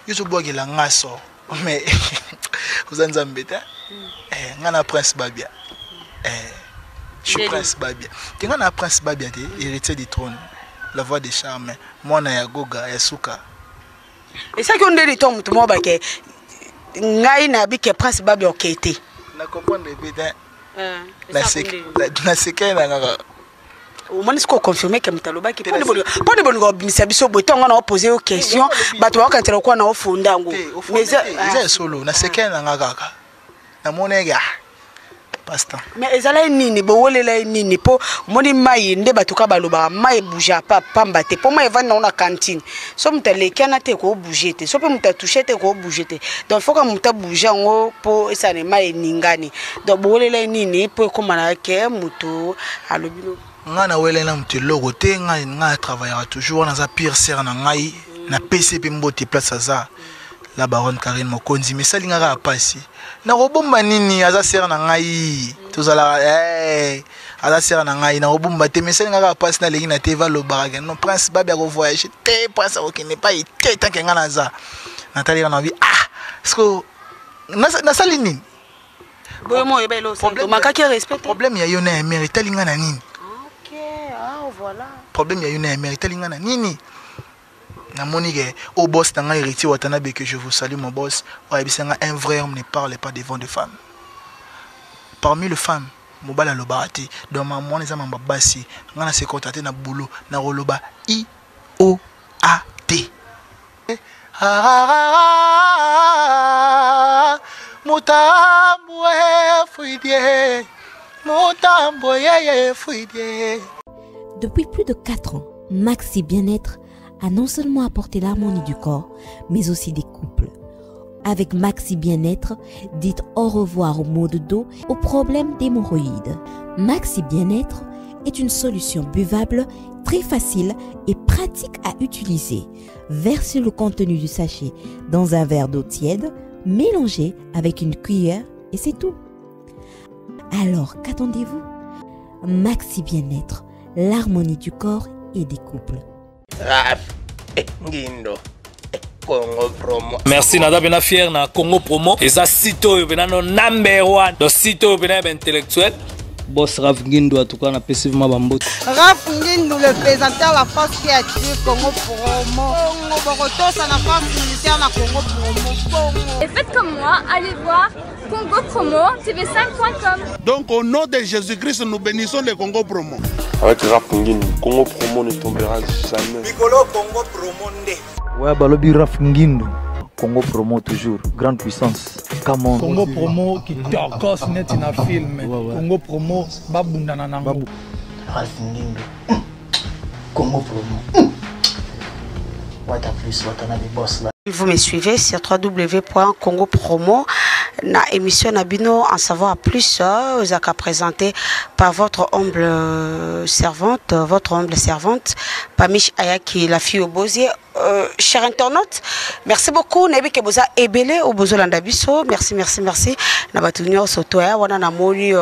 Yo ozobwakela nga sort, mais oza Nzambe te. Eh, nga na Prince Babia, eh, je suis Prince Babia te. Nga na Prince Babia te, héritier du trône, la voix de charme, mwana ya Goga ya suka. Esaki yo ndeni to moto moko bake ngai nayebi ke Prince Babia okei te. Na comprendre mpe te. Nasekeli na kaka. Omoni sikoyo, confirme ke moto alobaki mpo nde bolingo obimisa biso boye. Ntongo na opose yo question, bato bakokanisela lokola na ofunda yango. Eza ya solo, nasekeli na nga kaka, namonaki ah passe-temps. Mais ezalaki nini? Bowelela ye nini? Mpo omoni mai nde bato ka balobaka mai ebouge pa pamba te, mpo mai evandi nango na cantine. So moto aleki wana te, ekobouge te. So mpe moto atouche te, ekobouge te. Donc faut ka moto abouge yango mpo esala mai eningani. Donc bowelela ye nini mpo ekóma na ke moto alobi no? Ngai naweleli na moto eloko te. Ngai atravaillaka toujours wana, aza pire sere na ngai. Napesi ye mpe mbote place aza, la baronne Karine Mokonzi. Mais esali nga kaka mpasi, nakobomba nini? Aza sere na ngai, tozalaka, aza sere na ngai, nakobomba te. Mais esali nga kaka mpasi, nalengi na te. Valobaka ke non, Prince Babi akovoyage te, Prince akokende epai te tant que ngai naza. Natali kaka na bi ah, parce nasali nini? Boyo mo oyeba eloko omakaki respect. Problème ya yo na ya mare etali ngai na nini? Ok, ah, voilà. Problème ya yo na ya mare etali ngai na nini? Namoni ke au boss na ngai Héritier Watanabe, que je vous salue mon boss, oyo ayebisa ngai: un vrai homme ne parle pas devant de femmes. Parmi les femmes, mobali alobaka te. Donc makambo wana eza mambo ya basi. Ngai nasekota te na boulot, nakoloba i o a t. Mutambo fuidie, mutambo yeye fuidie. Depuis plus de 4 ans, Maxi Bien-être a non seulement apporté l'harmonie du corps, mais aussi des couples. Avec Maxi Bien-être, dites au revoir aux maux de dos, aux problèmes d'hémorroïdes. Maxi Bien-être est une solution buvable, très facile et pratique à utiliser. Versez le contenu du sachet dans un verre d'eau tiède, mélangez avec une cuillère et c'est tout. Alors, qu'attendez-vous? Maxi Bien-être, l'harmonie du corps et des couples. Raf, eh, Ngindo, eh, Congo Promo. Merci, naza mpenza fier na Congo Promo. Eza site oyo mpenza no number one, donc site oyo mpenza ya baintellectuel. Boss Raf Ngindu, en tout cas, napesi vraiment bambote. Raf Ngindu, le présentateur, la force qui attire Congo Promo. Congo Bokotosa na force militaire na Congo Promo. Congo. Et faites comme moi, allez voir Congo Promo TV5.com. Donc au nom de Jésus-Christ, nous bénissons le Congo Promo. Avec Raf Ngindu, Congo Promo ne tombera jamais. Mikolo Congo Promo nde. Ouais, balobi Raf Ngindu. Congo Promo toujours, grande puissance. Come on. Congo Promo qui tokos neti na film. Ouais. Congo Promo babundana nango. Ralph Ngindu. Congo Promo. What a plus, what a boss là. Vous me suivez sur www.congopromo na émission na bino en savoir plus, ozaka présenté par votre humble servante, votre humble servante Pamish Ayaki, la fille au bosier. Cher internaute, merci beaucoup. Nayebi ke boza ebele oyo bozolanda biso. Merci, merci, merci na bato nyonso toya wana. Namoni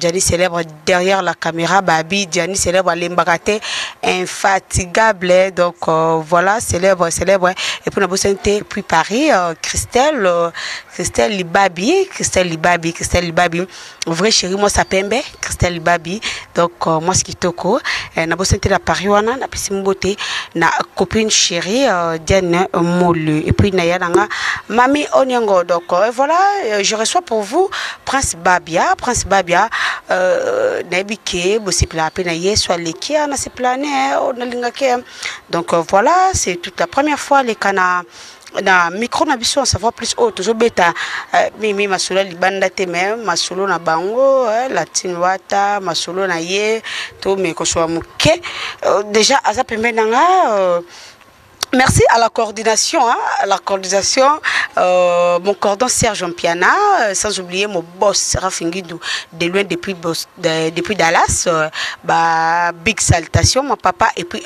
Gianni célèbre derrière la caméra, Babi Gianni célèbre alembaka te, infatigable. Donc voilà, célèbre, célèbre. Et puis nabosani te, puis Paris, Christelle, Christelle Libabi, Christelle Libabi, Christelle Libabi, vrai chéri, moi sapembe, Christelle Libabi. Donc moi kitoko, nabosani te na Paris wana, napesi mbote na copine chérie Diane Molu, et puis na ya nanga Mami Onyango. Donc voilà, je reçois pour vous Prince Babia. Prince Babia, nayebi ke bosepelaka mpe na ye, so aleki na sepelane nalingaki. Donc voilà, c'est toute la première fois aleka na micro na biso en savoir plus. Oyo tozobeta mimi masolo ya libanda te, mais masolo na bango, Latine Wata, masolo na ye to me kosoa moke. Déjà aza pembeni na nga. Merci à la coordination, hein, à la coordination, mon cordon Serge Mpiana, sans oublier mon boss Rafingidou, de loin depuis, boss, depuis Dallas, bah, big salutation, mon papa, et puis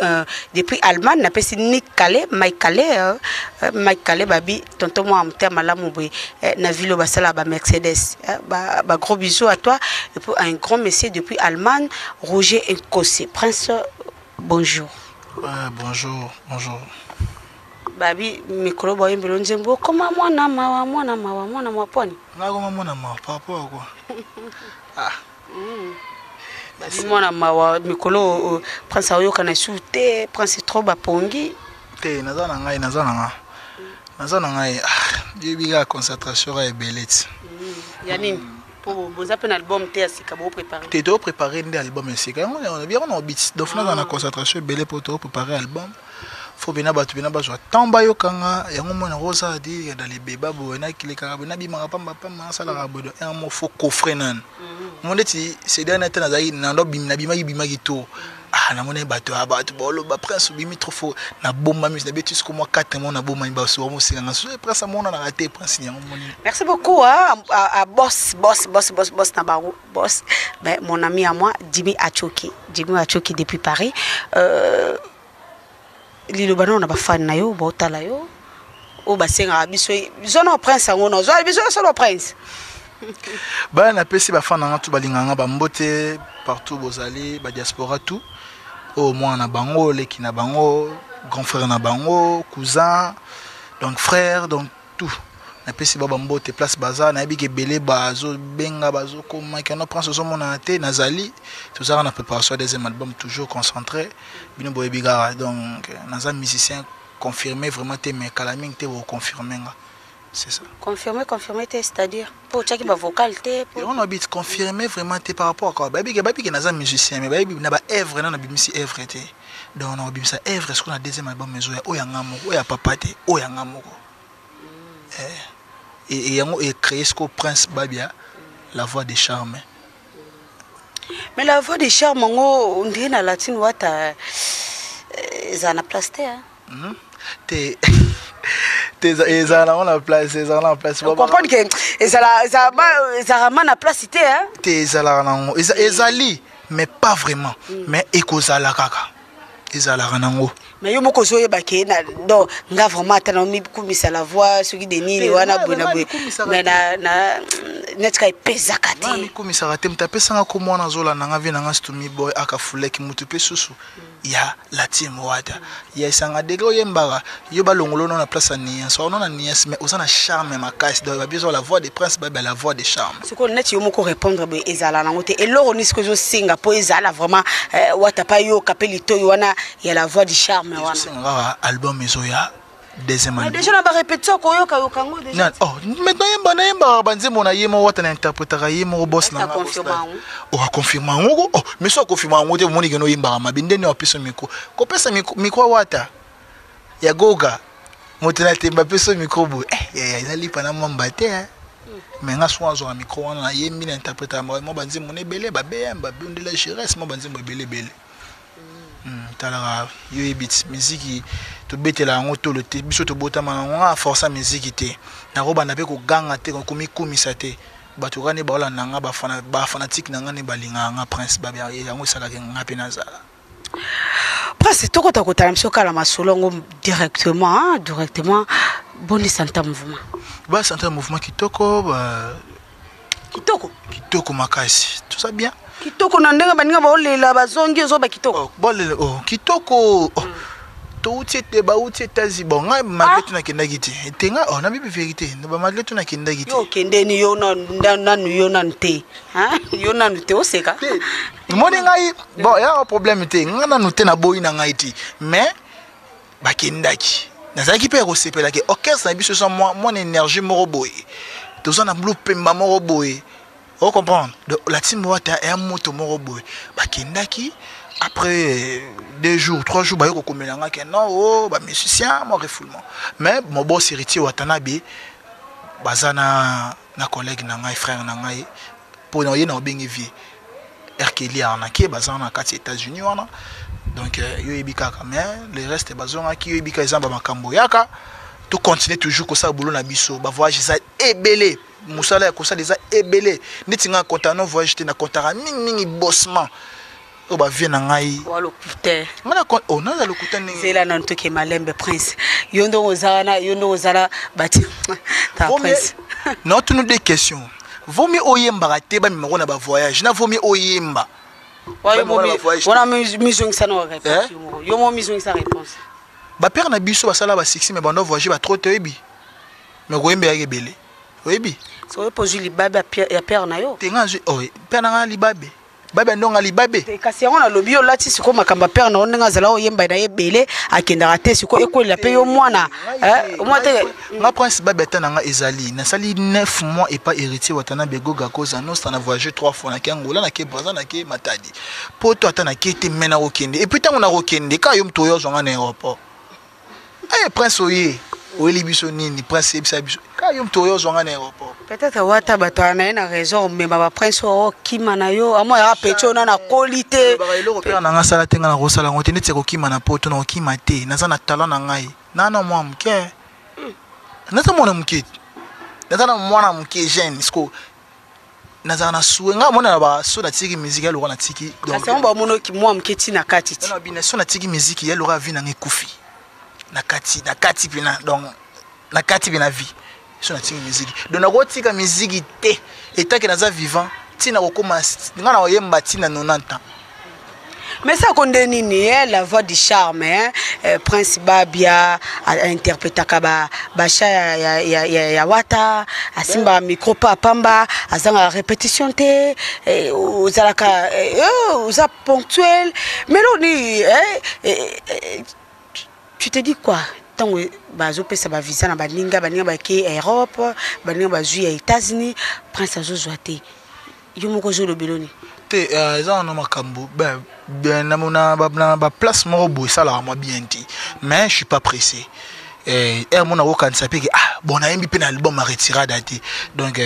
depuis Allemagne, n'a pas Nick Calais, Mike Calais, Mike Calais, babi, tonton moi, malamu, na ville, bah, ça, bah, Mercedes, hein, bah, bah, gros bisous à toi, et puis un grand monsieur depuis Allemagne, Roger Nkosi. Prince, bonjour. Ouais, bonjour, bonjour. Babi mikolo boyembelo nzembo okoma mwana mawa, mwana mawa, mwana mawa pwani. Nga koma mwana mawa par rapport à quoi? Ah. Babi mwana mawa mikolo prince aoyoka na su te, prince trop bapongi. Te naza na ngai, naza na nga. Naza na ngai. Ah, yebi kaka concentration ka ebele ti. Ya nini? Po boza pe na album te ya sika bo préparer. Te to préparer nde album ya sika. Yango na bien na beat. Donc naza na concentration ebele po to préparer album. Faut bena bato bena bazwa temps bayokanga yango mwana rosa adi ya dans les bébats boye na kilekaka boye nabimaka pamba pamba nasalaka boye donc un mot faut coffrer nanu. Mo ndeti ces derniers temps nazalaki na ndo bim nabimaki bimaki to. Ah namoni bato ya bato boloba prince obimi trop fort nabombami nabeti siko mwa 4 mois nabombami baso bamosenga nga so prince amonanaka te prince yango moni. Merci beaucoup hein, à boss boss boss boss boss na bango boss ben mon ami à moi Jimmy Achoki, Jimmy Achoki depuis Paris. Liloba na ba fan na yo baotala yo oyo basengaka biso zona prince yango na ozwa biso solo prince. Bana napesi ba fan na nga tout balingaka nga bambote partout bozali ba diaspora tout oyo mwana na bango leki na bango grand frère na bango cousin donc frère donc tout napesi ba bambote place baza nayebi ke ebele bazobenga bazokoma keno prince ozomonana te nazali tozalaka na préparation ya deuxième album toujours concentré bino boyebi kaka donc naza musicien confirmé vraiment te mais kala mingi te bokonfirme nga c'est ça. Confirmé, confirmé te, c'est-à-dire po otiaki ba vocal te po on habite confirmé vraiment te par rapport à quoi bayebi ke bayebi ke naza musicien mais bayebi na ba œuvre na nabimisi œuvre te donc na kobimisa œuvre sikoyo na deuxième album ezoya oyo ya nga moko oyo ya papa te oyo ya nga moko. Et yango e créé sikoyo Prince Babia la voix de charme. Mais la voix de charme yango on dirait na latine wata ezala na place te hein. Te te ezala nango na place, ezala na place. On comprendre que ezala ezala ezala ma na place te hein. Te ezalaka nango ezali mais pas vraiment mais ekozala kaka. Ezalaka nango. Mais yo moko ozoyeba ke na donc nga vraiment ata na mikumisa la voix soki de nini wana boye na boye mais na na neti ka epesaka te. Mikumisaka te moto apesanga ko mwana azolanda nga vie na nga stumi boy akafuleki moto pe susu ya la team wata ya esanga degre oyembaka yo balongolo no na place ya nuance ono na nuance mais oza na charme makasi donc babiso la voix de prince babe la voix de charme. Sikoyo neti yo moko répondre boye ezala nango te eloko nini sikoyo ezosenga mpo ezala vraiment wata pa yoka mpe litoyi wana ya la voix du charme wana. Ezosenga kaka album ezoya deuxième Mais album. déjà na ba répétition koyoka yoka yango déjà. Non, oh, maintenant yemba na yemba ba nzembo na ye moko wata na interprétaka ye moko boss na Est-ce nga, que boss confirme na. yango? Oh, a confirme yango ko? Oh, mais so a confirme yango te, omoni ke no yembaka mabe, ndenge apesa micro. Kopesa micro, micro wata ya goga. Moto na temba pesa micro boye. Ya, ya, ezali pa na mwamba te, hein. Mais nga souvent azwaka micro wana na yembi na interprétaka mwa ba nzembo na ebele, ba BM, ba Bondela Jerès, mwa ba nzembo ebele ebele. Talaka yo yebi ti miziki tobetela yango tolo te, biso tobotama nango nga força miziki te. Nakobanda mpe koganga te, komikumisa te. Bato kaka nde baolanda nga, ba fanatique na nga nde balingaka nga Prince Babia, yango esalaka nga mpe nazala. Prince, tokota kotala biso kala masolo yango directement, hein, directement. Boni santé mouvement. Ba santé mouvement kitoko, ba kitoko. Kitoko makasi. Tout ça bien. Kitoko na ndenge baninga baolela bazongi ozo ba kitoko. Oh, bolela, oh, kitoko. Oh. Touti ete bauti États-Unis. Bon, ngai malgré tout nakendaki te. Ete nga, oh, nabibi vérité. Ba malgré tout nakendaki te. Yo okendeni yo na nanu yo nanu te. Hein? Yo nanu te oseka. Te. Moni ngai, bon, ya un problème te. Nga nanu te na boyi na ngai te. Mais bakendaki. Nazalaki pe ya kosepela ke orchestre na biso eza mwa na énergie moko boye. Toza na lupemba moko boye. Vous comprenez? Donc, la team Wata est un moto moko boye. Bakendaki après 2 jours, 3 jours, ba yoko komelanga ke non, oh, ba musicien, moi refoulement. Mais mon boss héritier Watanabe, baza na collègue na ngai, frère na ngai, pour na ye na obengi vie. Erkeli arnaqué, baza na kati États-Unis wana. Donc yo yebi kaka, mais le reste bazonga ki yo yebi ka ezamba makambo yaka. To continuer toujours ko sa boulot na biso, ba voyage za ebele. Musala ya kosala eza ebele. Neti nga compta no voyage te, na comptaka mingi mingi bossement. Oyo ba vie na ngai. Wa lokuta. Nga na oh, naza lokuta ndenge. Zela na ntoke malembe prince. Yo ndongo ozala na, yo ndongo ozala bati. Ta Vaut mieux prince. Na tunu deux questions. Vaut mieux oyembaka te ba mimako na ba voyage. Na vaut mieux oyemba. Wa yo Ba mimako na momi, ba voyage te. wana mizongisa na réponse Eh? yo moko. Yo mo mizongisa réponse. Bapère na biso basala basuccès, mais bando voyage batro te, oyebi, mais koyembelaki ebele, oyebi. Soki mpo ozwi libabe ya père na yo. Te, nga azwi, oh, père na nga libabe, babe ndonga libabe. Kasi yango nalobi, yo olati sikoyo makambo ya père na yo, ndenge azala oyemba na ye ebele, akendaka te, sikoyo ekwelela mpe yo mwana omwa te. Nga Prince Babe, ata na nga ezali nasali 9 mois epa Héritier Watanabe, Goga Koza Nostra, na voyage 3 fois, nake Angola, nake Braza, nake Matadi, poto ata nake te, me nakokende. Et puis ntango nakokende kaka, yo moto oyo ozwanga na aéroport, eh, Prince oye, oyeli biso nini? Prince, yebisa biso kaka, yo moto oyo ozwanga na aéroport. Peut-être wata bato na ye na raison omema baprince oyo okima na yo amo yaka peti oyo nana akoli te. Eloko mpe na nga asala te, nga nakosala yango te. Neti ya kokima na poto, na kokima te. Naza na talent na ngai, naa na mwa moke, naza mwana moke, naza na mwana moke, jeune. Siko nazala na sue ngai mona na baso natiki musique ya loka natiki. Kasi yango bamonoki mwa moke ntina kati ti. Bina so natiki musique ya loka, vie nanga ekufi na kati, na kati mpena. Donc na kati mpe na vie so natiki musique, donc nakotika musique te etake naza vivant ntina kokóma ngai na koyemba ntina 90 ans. Mais ça konde nini, eh, la voix du charme, eh, eh, Prince Babia interprétaka ba bacha ya wata, asimba micro pa pamba, azanga répétition te, eh, ozalaka, eh, oza ponctuel. Mais loni, eh, eh, eh, tu te dis quoi ntango bazopesa bavisa na baninga, baninga bake Europe, baninga bazwi ya États-Unis, Prince azozwa te? Yo moko ozolobelo nini? Te, eza wana makambo na baplace moko boye esalaka mwa bien te, mais je suis pas pressé. Ere mona kokanisa mpe ke, ah bon, nayembi mpe na album ya retirada te, donc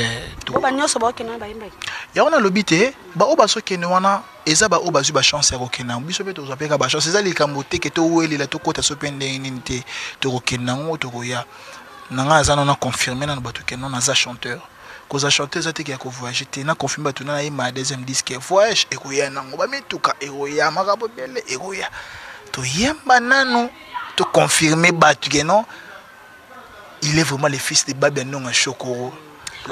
nyonso baokende bayembaki. Yango nalobi te, baoyo bazokende wana eza baoyo bazwi bachance ya kokende yango. Biso mpe tozwa mpe ka bachance. Eza likambo te ke towelela, tokɔta so mpe ndenge nini te. Tokokende yango, tokoya na ngai. Aza nano confirme nano bato ke non, naza chanteur. Koza chanteur eza teke ya kovoyage te. Na confirme bato na nayemba ya deuxième disque, voyage ekoya nango, bamituka ekoya, makambo ebele ekoya. Toyemba nanu, toconfirme bato ke non, il est vraiment le fils de Babia Ndonga Chokoro.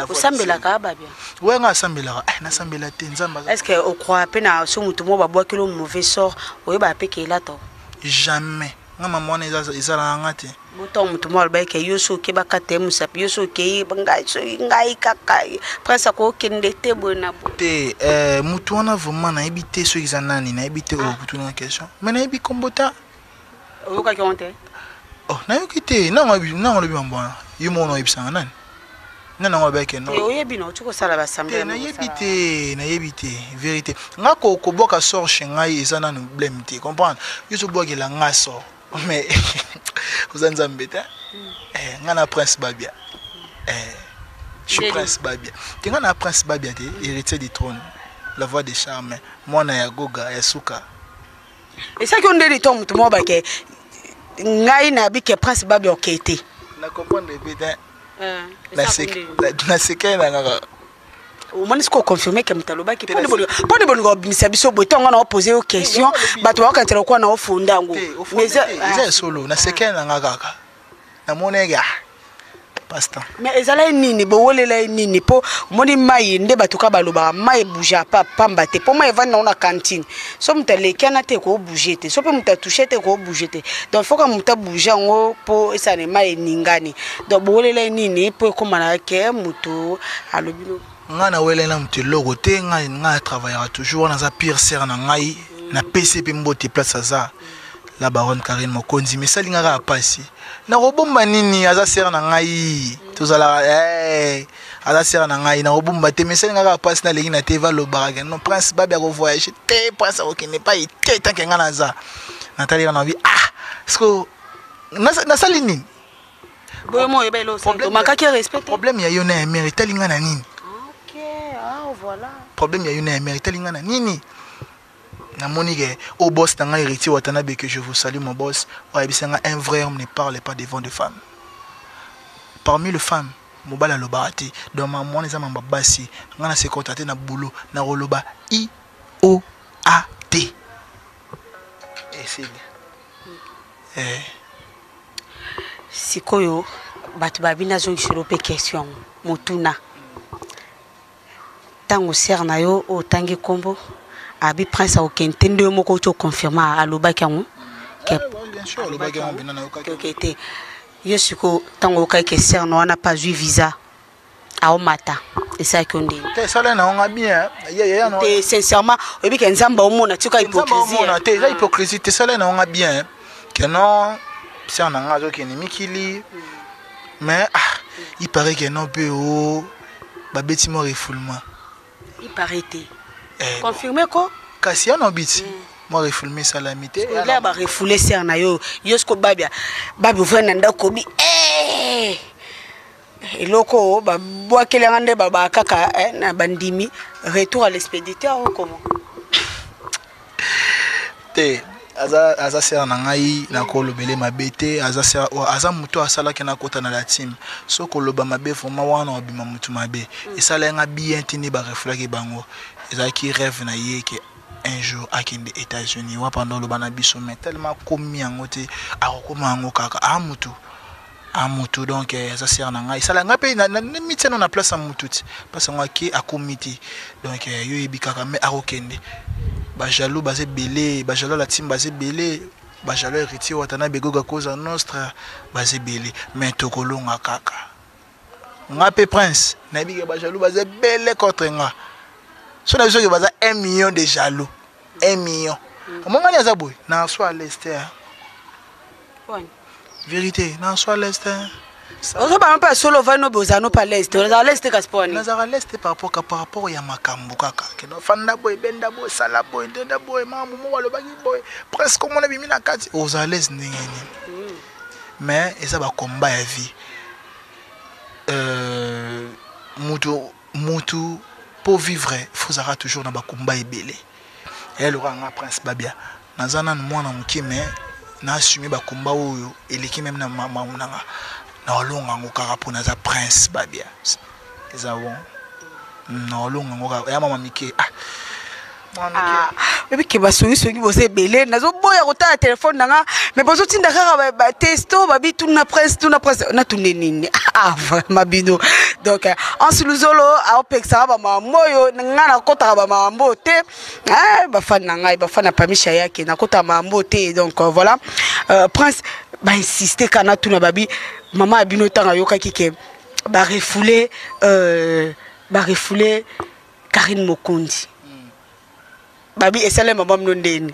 Osambelaka, Babia? We, nga asambelaka, eh, nasambela te, Nzambe. Est ce que ocroit mpe na so motu moko babwakeli mauvais sort, oyebaka mpe ke elata? Jamais. Nga mama wana ezalaka nga te. Botango motu moko alobaki ke yo so oke, bakata ye mosapi, yo so okei, ngai soki ngai kaka Prince akokende te, boye na boye. Te, eh, motu wana vraiment nayebi te soki eza nani, nayebi te. Oyo kutuna question, mais nayebi kombo ta. Oyokaki yango te? Oh, nayoki te. Nango olobi mambo wana, yo moko naoyebisanga nani, nani yango alobaki no? Oyebi na oti kosala basamble. Nayebi te, nayebi te, vérité. Nga kobwaka sort chez ngai eza nanu blème te, comprendre? Yo ozobwakela nga sort, mais oza Nzambe te. Nga na Prince Babia, je suis Prince Babia te, nga na Prince Babia te, héritier du trône, la voix de charme, mwana ya Goga ya suka. Esaki yo ndeni to motu moko bake ngai nayebi ke Prince Babia okei te? Na comprendre mpe te, nasekeli na kaka. Omoni sikoyo, oconfirme ke moto alobaki. Mponi bolingo obimisa biso boye, ntongo na opose yo question, bato bakokanisela lokola na ofunda yango. Eza ya solo, nasekeli na nga kaka, namonaki, ah, passe-temps. Mais ezalaki nini? Bowelela ye nini? Mpo omoni mai nde bato ka balobaka mai ebouge pa pamba te, mpo mai evandi nango na cantine, so moto aleki wana te, ekobouge te, so mpe moto atouche te, ekobouge te. Donc faut ka moto abouge yango mpo esala mai eningani. Donc bowelela ye nini mpo ekóma na ke moto alobi no? Ngai naweleli na moto eloko te. Ngai ngai atravaillaka toujours wana, aza pire sere na ngai, napesi mpe mbote place aza, la baronne Karine Mokonzi. Mais esalinga kaka mpasi, nakobomba nini? Aza sere na ngai, tozalaka, eh, aza sere na ngai, nakobomba te. Mais esalinga kaka mpasi, nalengi na te, valobaka ke non, Prince Babi akovoyage te, Prince akokende epai te tant que ngai naza. Natali kaka na bi, ah, parce que nasali nini? Boyo mo oyeba eloko omakaki respect. Problème ya yo na ya mare etali ngai na nini? Ok, ah, voilà. Problème ya yo na ya mare etali ngai na nini? Namoni ke au boss na ngai Héritier Watanabe, que je vous salue mon boss, oyebisa nga: un vrai homme ne parle pas devant de femmes, parmi les femmes mobali alobaka te. Donc mama wana eza mamba basi. Ngai na sekota te na boulot, nakoloba i o a t, esili, eh. Sikoyo bato babi nazongiselo mpe question yango, motuna: ntango sere na yo oyo otangi nkombo abi Prince akokende te, nde yo moko oti oconfirme alobaki yango? Bien. Bien sûr, alobaki yango mpena, nayokaki. Ok, te, yo sikoyo ntango oyokaki ke sœur na wana mpe azwi visa aomata, esalaki yo ndenge? Te, esala na yonga bien. Te, sincèrement, oyebi ke Nzambe aomona, tika hypocrisie. Te, eza hypocrisie te. Esala na yonga bien ke non, sœur na nga azokende mikili, mais ah, il paraît que non mpe o babeti mwa refoulement. Il paraît te, eh, confirme ko. Kasi ya nobiti mwa refoulement esalami te. La barefoule sœur na yo, yo siko babia babi ovai na ndako bi eh! Eloko oyo babwakelanga nde babaka kaka eh, na bandimi retour à l'expéditeur ou comment? Te, aza, aza sœur na ngai, nakolobele mabe te. Aza sœur, aza moto asalaki nakota na la team. So koloba mabe vraiment wana obima motu mabe. Esalaki nga bien te nde barefulaki bango. Ezalaki rêve na ye ke un jour akende États-Unis wa pendant oloba na biso, mais tellement akomi yango te, akokoma yango kaka a mutu a mutu. Donc aza sœur na ngai, esala ngai mpe mitiano na place ya mutu ti place yango ake akomi te. Donc yo yebi kaka, mais akokende. Bajaloux baza ebele, bajaloux la team baza ebele, bajaloux Héritier Watanabe Goga Cosa Nostra baza ebele, mais tokolonga kaka. Nga mpe Prince nayebi ke bajaloux baza ebele contre nga. So na biso ke baza 1 million de jaloux, 1 million. Omongani aza boye na so à l'est, vérité, na so à l'est. Ozobanga mpe solo ovandi no bozala no pa leste, ozala leste, kasi mpo wani? Nazala leste par rapport ya makambo kaka keno fanda boye, benda boye, sala boye, ndenda boye, makambo moko alobaki boye, presque omona bimi na kati, ozala leste ndenge nini? Mais eza bakomba ya vie. Mutu po vivre, faut ozalaka toujours na bakomba ebele. Eya lokola nga Prince Babia, naza nanu mwana moke, mais na assume bakomba oyo eleki meme na mamu nanga, na olonga yango kaka mpo naza Prince Babia. Eza bon, na olonga yango kaka ya mama mike, ah. Oyebi ke basongisongi boza ebele, nazoboya kotala telefone na nga, mais bozotinda kaka batesto babi tuna Prince, tuna Prince, natunde nini? Ah, vraiment bino. Donc Anse Luzolo aopekisaka bamambo oyo nga nakotaka bamambo te. Bafani na ngai, bafani na Pamisha yake, nakotaka mambo te. Donc voilà, Prince, bainsiste kaka natuna babi mama ya bino ntango ayokaki ke barefoule, barefoule Karine Mokonzi, babi esale mama mino ndeni?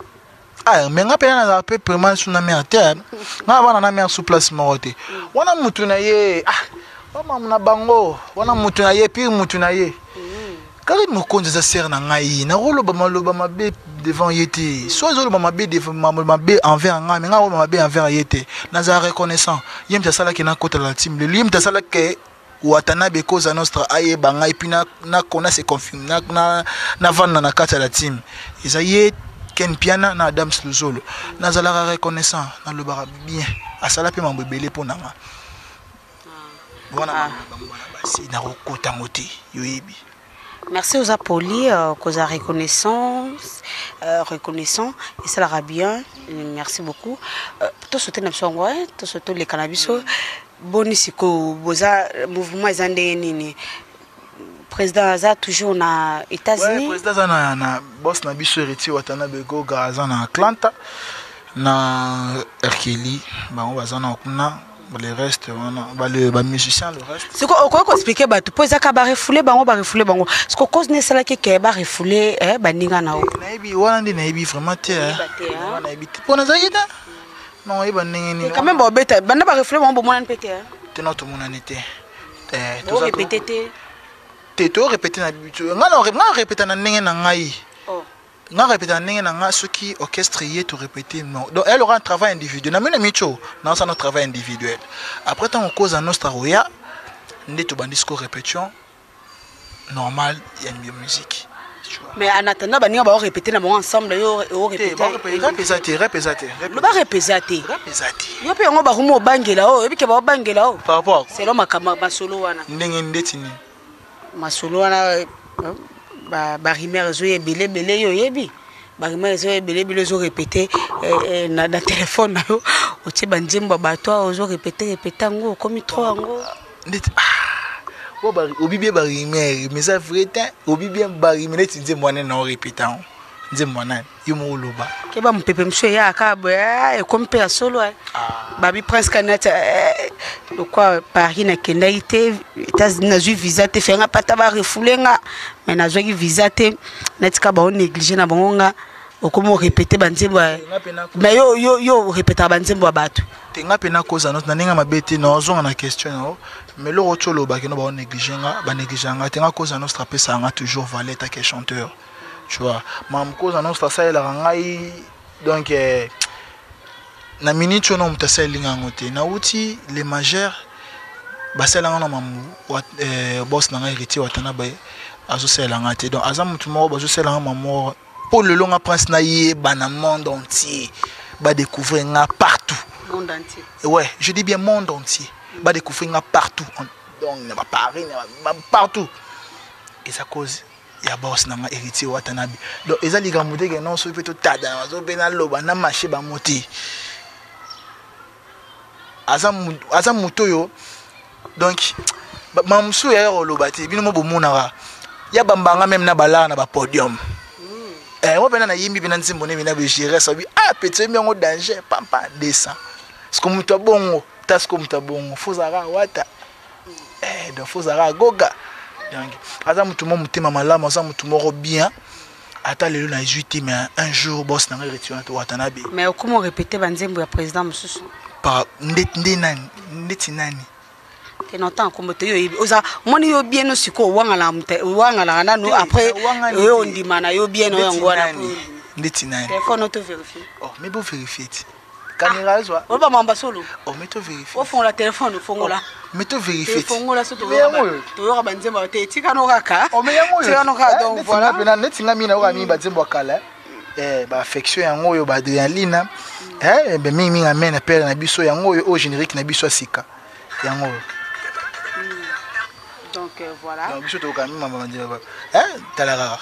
Ah, mais nga mpe nazala mpe vraiment su na mare te. Nga bana na mare su place moko te. Wana mutu na ye, ah, bamamu na bango wana, mutu na ye pire, mutu na ye Karine Mokonzi aza sœur na ngai, nakoloba maloba mabe devant ye te. So azoloba mabe mabe envers ngai, mais ngai akoloba mabe envers ye te. Nazala reconnaissant. Ye moto asalaki nakota na team lelo, ye moto asalaki Watanabe Cosa Nostra ayeba ngai, puis nakona se confirme, navanda na kati ya la team. Eza ye, Ken Piana na Adams Luzolo. Nazalaka reconnaissant, nalobaka bien, asala mpe mambo ebele mpo na nga wana. Bango bana basi, nakokota yango te, yoyebi. Merci, oza poli, koza reconnaissant, reconnaissant esalaka bien. Merci beaucoup. Tosote na biso yango, toso toleka na biso. Boni sikoyo boza mouvement eza ndenge nini? Président aza toujours na États-Unis? Ouais, président aza na boss na biso Héritier Watanabe Goga aza na Atlanta na Erkeli, bango baza na kuna. Le reste wana bamusicien, le reste. Siko okoki koexplike bato mpo ezaka barefoule bango, barefoule bango siko cause ne esalaki ke barefoule baninga na yo? Nayebi wana nde nayebi vraiment te, nayebi te mpo nazalaki te. Non, oyeba ndenge nini? Quand même babeta banda barefoule bango, bomonani mpe te? Te, na tomonani te. Orépété te? Te, torépété na nga, répéta na ndenge na ngai, nga répéta na ndenge na nga. Soki orchestre ye, to répété non. Donc elle aura un travail individuel na mino micho, naosala no travail individuel. Après, ntango Cosa Nostra oya nde tobandi siko répétition normal ya musique. Mais en attendant, baninga baorépété na bango ensemble, yo orépété? Rep eza te, rep eza te. Loba rep eza te. Rep eza te. Yo mpe yango bakoma obangela oyo, oyebi ke baobangela oyo. Par rapport selon makambo masolo wana. Ndenge ndeti nini? Masolo wana, barumeur ezoya ebele ebele. Yo oyebi barumeur ezoya ebele ebele, ozorépété na telefone na yo, otie banzembo ya bato awa, ozorépété répété yango, okomi trop yango. Ndeti obi bien barumeur, mais eza vrai te. Obi bien barumeur neti nzembo wana na orépété yango. Nzembo ya nani? Yo moko oloba. Keba mopepe mosusu eyaka boye, ah, ekomi mpe ya solo eh. Ah. Babi Prince kanati eh, lokwa Paris nakendaki te, États-Unis nazwi visa te, fenga pata barefoule nga, mais nazwaki visa te, natika bango néglige na bango nga. Okomi orepete banzembo, mais yo yo yo orepetaka banzembo ya bato te. Nga mpe nakoza na ndenge mabe te, nazonga na question na yo, mais loko ti olobaki no baonéglige nga, banéglige nga te. Nga Koza Nostra apesaka nga toujours valet take chanteur, tu vois. Makambo Koza Nostra asalelaka ngai, donc eh, na minute oyo na moto asaleli nga yango te. Nauti le majeur, basalelanga na mamu eh, boss na ngai Héritier Watanabe azosalela nga te. Donc aza motu moko bazosalelanga mamo mpo lelo nga Prince nayeba na monde entier, badécouvrir nga partout. Monde entier. Ouais, je dis bien monde entier. Badécouvrir nga partout, donc na baparis, na partout, eza cause ya boss na nga Héritier Watanabe. Donc eza likambo te ke non, soki mpe totada nazo mpe naloba na marché bango te. Aza moto oyo, donc makambo mosusu yaya koloba te. Bino mo bomonaka ya bambanga meme na balara na bapodium. Eh, mo mpena nayimbi mpena nzembo nde mpena begere sabi, ah, petit oyembi yango danger pampa 200. Siko moto abongo ta, siko moto abongo fozalaka wata eh, donc fozalaka goga. Donc aza motu mo motema malamu, aza motu moko bien. Ata lelo nazwi te, mais un jour boss na ngai Héritier Watanabe. Mais okoma orépété banzembo ya président mosusu? Par nde nani? Ndeti nani? Te, na ntango kombo te. Yo oyebi, oza omoni yo bien. No sikoyo owangalaka nanu, après oyo ondima na yo bien oyo yango wana. Ndeti nani? Telefone oto vérifie. Oh, mais bo vérifie ti caméra ezwa. Oloba mamba solo. Oh, mais to vérifie. Ofongola telefone, ofongola. Mais to vérifie. Fongola so toyoka banzembo te. Etikano kaka, tikano kaka. Donc voilà. Pena neti nga mingi nayoka mingi banzembo ya kala, eh, baaffection yango oyo, baadrénaline, eh, mingi mingi amene pere na biso yango oyo, oyo générique na biso ya sika yango oyo. Donc voilà. Donc biso toyoka mingi mamba banzembo, eh, tala kaka.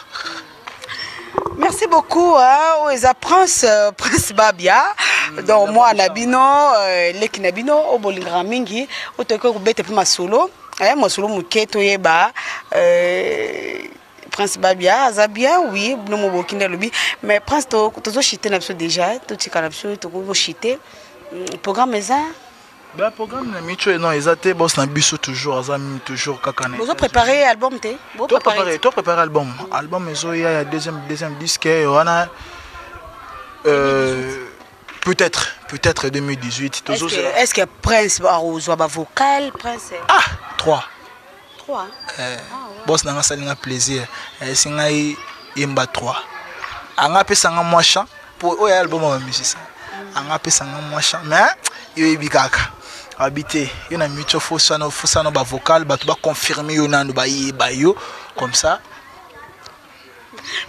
Merci beaucoup, hein, oyo eza Prince, Prince Babia. Donc moi na bino, leki na bino oyo bolingaka mingi, oyo tokoki kobeta mpe masolo, eh, masolo moke toyeba Prince Babia aza bien. Oui, bino mo boki nde alobi. Mais Prince, tozochite na biso déjà, totika na biso, tokochite. Programme eza? Ba programme na micho non, eza te. Boss na biso toujours aza toujours kaka na Bozo préparer album te? To préparer, to préparer album. Album ezoya ya deuxième disque wana, peut-être 2018. Tozozela. Est-ce que Prince akozwa bavocal, Prince? Ah, 3. 3. Eh, ah, ouais. Boss nanga asalinga plaisir, esi ngai yemba 3, anga apesanga mwa chant po oyo ya album ya bamusicien. Anga apesanga mwa chant, mais yo yebi kaka abi te, yo na micho fosano fosano bavocal, bato baconfirme yo nanu, bayeba yo comme ça.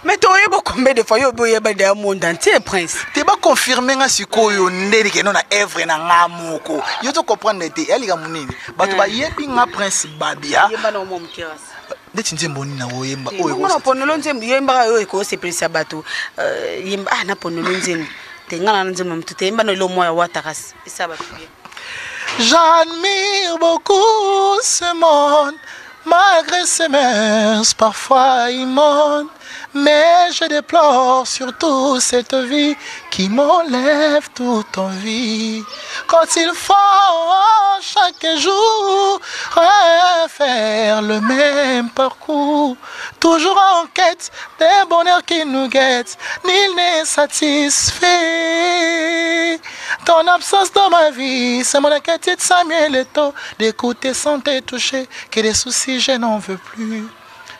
Mais toyeba combien de fois yo obi oyeba deya monde entier, Prince? Te, baconfirme nga sikoyo ndeni keno na œuvre na nga moko. Yo to comprendre te, ya likambo nini bato bayebi nga Prince Babia. Yemba na mwa moke kasi. Ndeti nzembo nini na oyemba? Oyo na ponelo nzembo yembaka oyo ekosepelisa bato. Yemba, ah, na ponelo nzembo te, nga na nzembo motu te. Yemba na elo mwa ya wata kasi esa bato bien. J'admire beaucoup ce monde, malgré ses mœurs parfois immondes. Mais je déplore surtout cette vie qui m'enlève toute envie. Quand il faut chaque jour refaire le même parcours, toujours en quête des bonheurs qui nous guettent, nul n'est satisfait. Ton absence dans ma vie, c'est mon inquiétude, Samuel Eto'o, d'écouter sans te toucher, que des soucis, je n'en veux plus.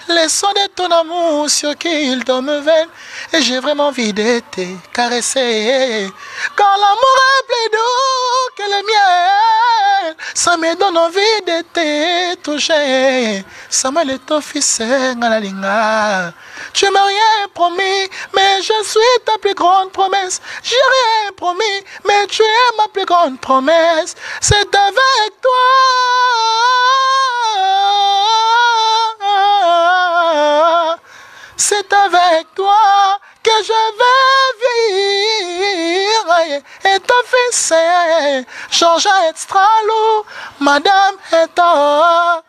Les sons de ton amour circulent dans mes veines et j'ai vraiment envie de te caresser. Quand l'amour est plus doux que le miel, ça me donne envie de te toucher. Samuel Eto'o fils Ngalalinga. Tu m'as rien promis, mais je suis ta plus grande promesse. J'ai rien promis, mais tu es ma plus grande promesse. C'est avec toi. C'est avec toi que je vais vivre. Et ton fils, Georges Extralo, Madame Eto'o.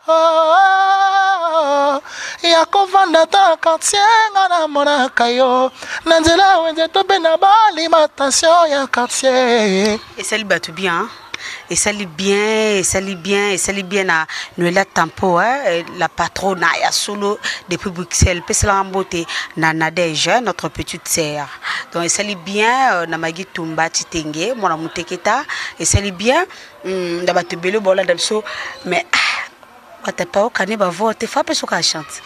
Yakova. Ovanda ata quartier nga namonaka yo na nzela wenze to mpe na baalimentation ya quartier. Esali bato bien, hein? Esali bien, esali bien, esali bien na Noela Tampo, hein? La patrona ya solo depuis Bruxelles. Peselanga mbote na Nadège, hein? Notre petite sœur. Donc esali bien na Magui Tumba Titenge, mwana muteketa, esali bien na bato ebele bolanda biso, mais ah, bato pa okane ba vote fa pe soka chante.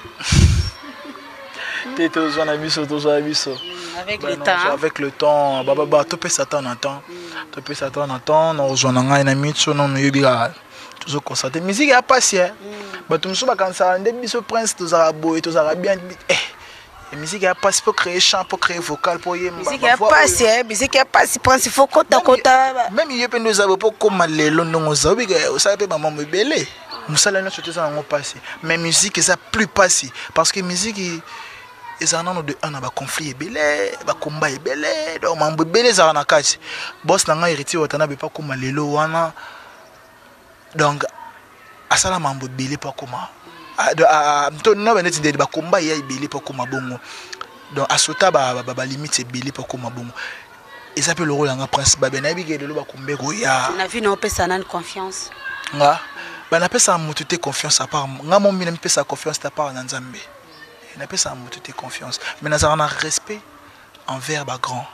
Te, tozwa na biso, tozwa na biso. Avec Bah, le non, temps. Avec le temps, ba ba ba topesa temps na temps, topesa temps na temps. Nakozwa na ngai na mitso nano oyebi kaka tozoconstate musique ya pasi, eh. Bato mosusu bakanisaka nde biso prince tozalaka boye, tozalaka bien, eh. Musique ya pasi mpo créer chant, mpo créer vocal, mpo oyemba. Musique ya Ba voix pasi, oyo. eh, musique ya pasi, prince, il faut kota kota. Même ye mpe nde oza boye mpo okóma lelo ndongo oza, obika osala mpe bamambo ebele, mosala nyonso te eza nango mpasi, mais musique eza plus pasi parce que musique ezala nano de 1 na baconflit ebele, bakomba ebele, donc mambo ebele ezalaka na kati. Boss na ngai Héritier Watanabe mpo akóma lelo wana, donc asala mambo ebele mpo akóma. Ah, ah, ah, to na baneti ndeni bakomba ya ebele mpo akóma bongo, donc asota balimite ebele mpo akóma bongo. Eza mpe lokola yanga Prince Babe, nayebi ke lelo bakombe koya. Na vie na opesa nani confiance? Nga banapesaka motu te confiance à part nga mombi, namipesaka confiance te à part na Nzambe. Napesaka motu te confiance, mais nazalaka na respect envers bagrand,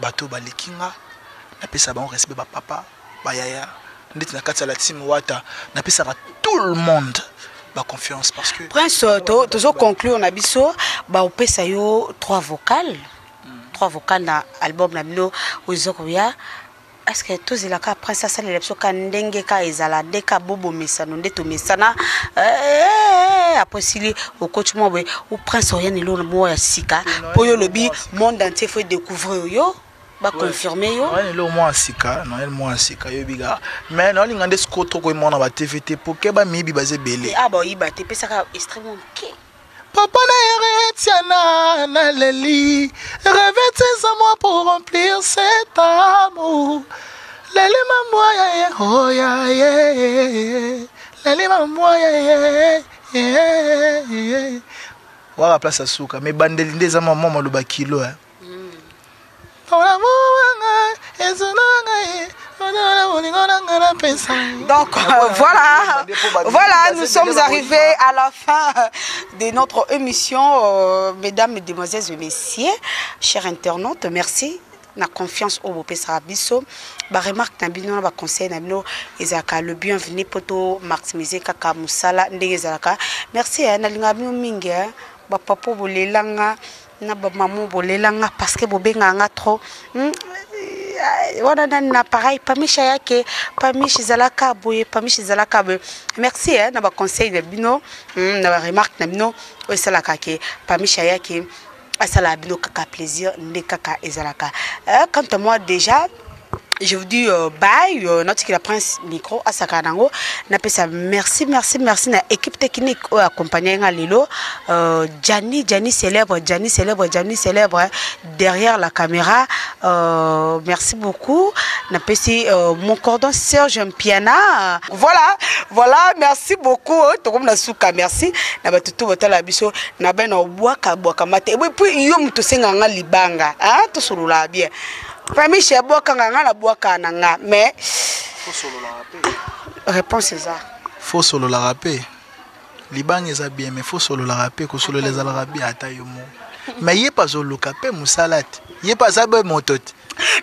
bato baleki nga, napesaka bango respect, bapapa, bayaya. Ndeti na kati ya la team Wata, napesaka tout le monde baconfiance parce que Prince, tozo conclure na biso, baopesa yo trois vocales, trois vocales na album na bino oyo eza koya. Est ce que tozelaka prince asalela biso ka ndenge ka ezala nde ka bobomesano nde tomesana, après esili okoti mwa boye o prince oya na eloko moko ya sika mpo yo olobi monde entier faut découvrir yo, baconfirme yo? Noël, eloko mwa ya sika, Noël mwa ya sika, yoyebi kaka, mais naolinga nde siko to koyemona ba TV te po ke bamiyibi baza ebele. Ah, baoyiba te, epesaka extrêmement moke. Papa na Héritiana naleli, revêtez à moi pour remplir cet amour. Leli mamwa ya ye, oh ya ye. Leli mamwa ya ye, ye. Waka place ya suka, mais bandeli nde eza mwa mwa maloba kilo, eh. Donc voilà, voilà, nous sommes arrivés à la fin de notre émission, mesdames, mesdemoiselles et messieurs, chers internautes, merci. Na confiance oyo bopesaka biso, baremarque na bino na baconseil na bino ezalaka le bienvenu mpo to maximiser kaka mosala ndenge ezalaka. Merci, eh, nalingaka bino mingi, eh. Bapapa bolelanga na bamama bolelanga parce que bobengaka nga trop. Wana nani na pareil pamisha yake, pamish ezalaka boye, pamish ezalaka boye. Merci, eh, na baconseil na bino, na baremarque na bino oyo esalaka ke pamisha yake asalaka bino kaka plaisir nde kaka ezalaka. Quant à moi, déjà je vous dis bye. Natikela prince micro asaka nango. Napesa merci, merci, merci na équipe technique oyo accompagne nga lelo, Gianni, Gianni célèbre, Gianni célèbre, Gianni célèbre, hein, derrière la caméra. Merci beaucoup. Napesi mon cordon Serge Mpiana. Voilà, voilà, merci beaucoup. Tokomi na suka, merci na bato to botala biso na bena obwaka bwaka mate. Et puis yo moto osenga nga libanga, hein, tosolola bien. Pamisha abwakanga nga, nabwaka na nga, mais réponse eza Fo sololaka mpe libanga eza bien, mais fo sololaka mpe, kosolola ezalaka bien ata yo moko, mais ye mpe azoluka mpe mosala te, ye mpe aza be moto te.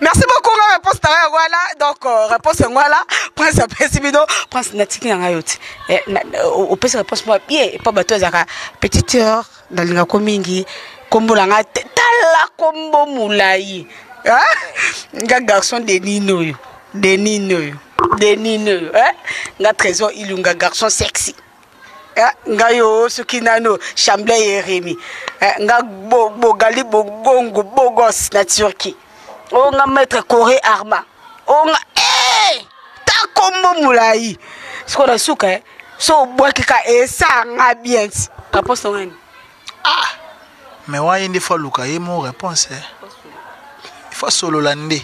Merci beaucoup. Nga réponse na yango wana, donc réponse yango wana prince apesi bino. Prince, natiki na ngai yo te. Opesi réponse moko bien epa bato ezalaka petite heure, nalingako mingi kombo na ngai te, tala kombo molai. Ah? Nga garçon de nini oyo, de nini oyo, de nini oyo, eh? Nga Trésor Ilunga, garçon sexy. Ah, ngai oyo soki nano Chamblay Yeremi, eh, nga bogali bogongo bogos na Turquie oyo, nga maître Coré Arma oyo nga, eh, ta kombo molai sikoyo na suka, eh, so obwaki ka esanga bien ti réponse na ngani. Ah, mais wana ye nde fo aluka ye mo réponse, eh. Fo asolola nde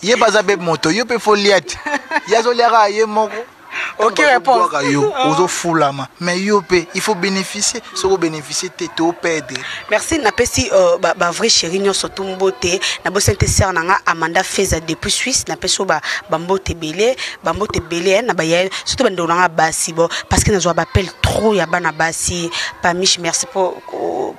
ye mpe aza mpe moto, yo mpe fo lia te, ye azoliaka ye moko. Ok, réponse. Yo ozofulama, mais yo mpe il faut bénéficier. Soki obénéficier te, toperdre. Merci. Napesi bavrai chéri nyonso tu mbote. Nabosani te sere na nga Amanda Feza depuis Suisse. Napesi oyo bambote ebele, bambote ebele na baya, surtout bandeko na nga basi. Bo parce que nazwa bapele trop ya bana basi. Pamiche, merci po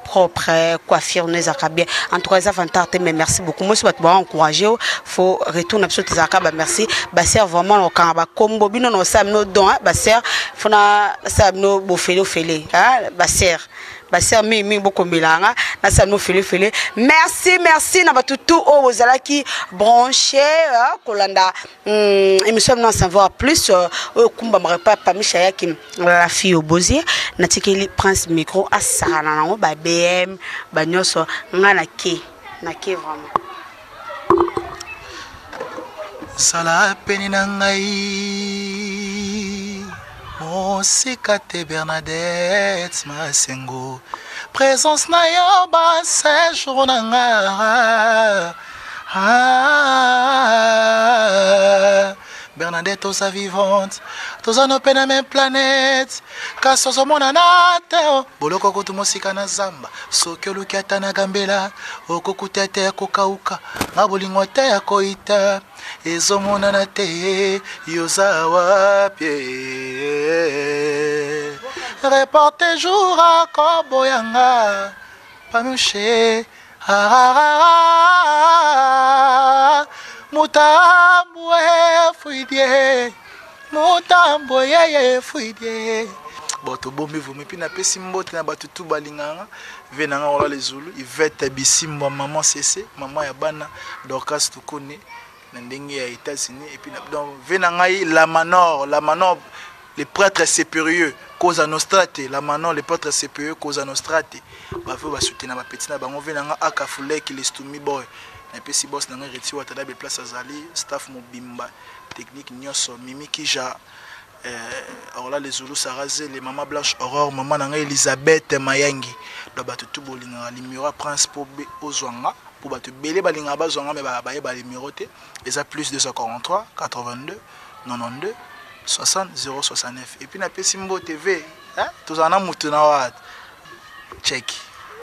propre coiffure no ezalaka bien. En tout cas, eza vantard te, mais merci beaucoup. Mosi bato baencourage o faut retour na biso tezalaka ba merci. Basere vraiment na okanga bakombo bino na osala bino don. Basere, fo nasala bino bofele ofele. Basere, basere mingimingi bokomelanga, nasala bino felefele. Merci, merci na bato tu oyo bozalaki branché kolanda émission bino en savoir plus oyo ekumbamaka epai Pamisha yaki la fille obozie. Natikeli Prince micro, asakana nango ba BM banyonso. Nga na ke vraiment. Zala pene na ngai, mosika te. Bernadette Masengo, présence na yo baséjour na nga. Ah, Bernadette, oza vivante, toza no mpe na même planète, kasi ozomonana te. Boloko kutu mosika na zamba, soki oluki ata na gambela, okokuta te ya kokauka. Nga bolingo te ya koyita ezomonana te. Yoza wapi? Reporte jour akoboyanga Pamushe mutambo efuidie mutambo yeye efuidie. Bon, tobombi vomi mpe napesi mbote na bato tu balinganga ve na nga ola lezulu Ivete Bisimbwa, mama Sese, mama ya bana Dorcas Tukone na ndenge ya États-Unis. Et puis donc ve na ngai Lamanor, Lamanor le prêtre supérieur Cosa Nostra te, Lamanor le prêtre supérieur Cosa Nostra te. Bave basoutenir bapeti na bango. Ve na nga Akafuleki Lestumi Boy, napesi boss na ngai Reti Watadabe place azali, staff mobimba technique nyonso, Mimi Kija, Orla les Zulu, Sarah Zele, Mama Blanche Aurore, mama na ngai Elisabeth Mayangi. Donc bato tu bolingaka numéro Prince po ozwanga, po bato ebele balingaka bazwanga me bayeba numéro te, eza plus 243 82 92 60 069. Et puis napesi mbote v tozala na mutu na wa check.